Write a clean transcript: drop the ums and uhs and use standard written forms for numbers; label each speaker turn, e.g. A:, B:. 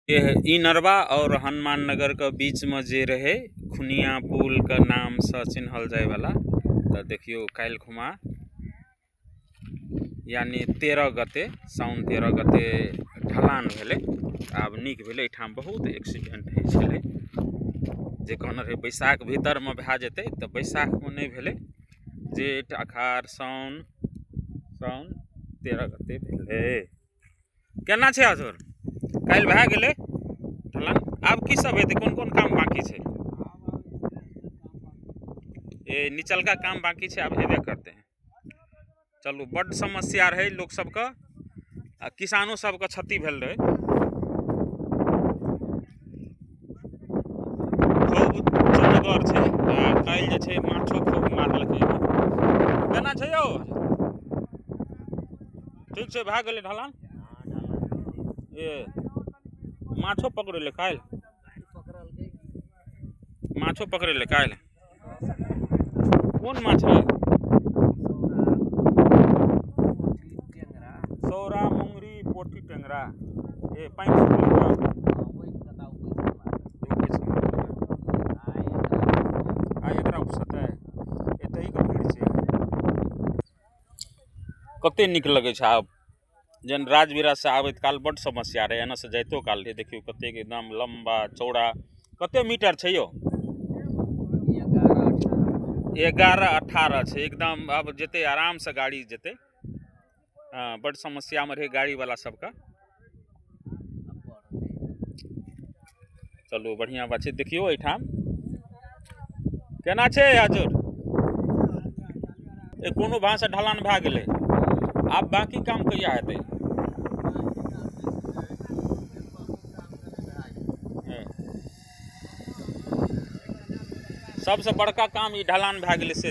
A: ई नरवा और हनुमान नगर के बीच में जे रहे खुनिया पुल के नाम से चिन्हल जाय वाला। तो देखियो काल्हि खुमा यानी 13 गते साउन 13 गते ढलान भेलै। आब नीक भेलै। एहिठाम बहुत एक्सीडेंट होइ छलै, जे कहने रहै बैसाख भीतरमे भए जेतै, तऽ बैसाखमे नहि भेलै। जेठ अखाड़ साउन साउन 13 गते भेलै। केना छै हजुर? काल्हि भए गेलै ढलान, आब की सब हेतै? कोन कोन काम बाकी छै? ए निचलका काम बाकी छै, आब हेबे करतै। चलू, बड्ड समस्या रहै लोक सबके आ किसानो सबके क्षति भेल रहै। खूब चौड़गर छै आ काल्हि जे छै माछो खूब मारलकै। केना छै यौ? ठीक छै, भए गेलै ढलान। ए माछो पकड़ै ले काल्हि, माछो पकड़ै ले काल्हि। कोन माछ रहै? सौरा, मुंगरी, पोठी, टेंगरा। ए पानि सुखलै तऽ आइ एकरा उपसतै, एतहि के भीड़ छै। कते नीक लगै छै आब। जेन राजविराज से आबैत काल बड्ड समस्या रहै, एना से जाइतो काल रहै। देखियौ कतेक एकदम लम्बा चौड़ा, कते मीटर छै यौ? 11 18 छै एकदम। आब जेतै आराम से गाड़ी जेतै। हँ, बड्ड समस्यामे रहै गाड़ी वाला सबके। चलू, बढ़िआँ बात छै। देखियौ एहिठाम केना छै हजुर? ए कोनो भाषा ढलान भए गेलै, आब बाकी काम कहिया हेतै? सबसे बड़का काम ई ढलान भए गेलै से।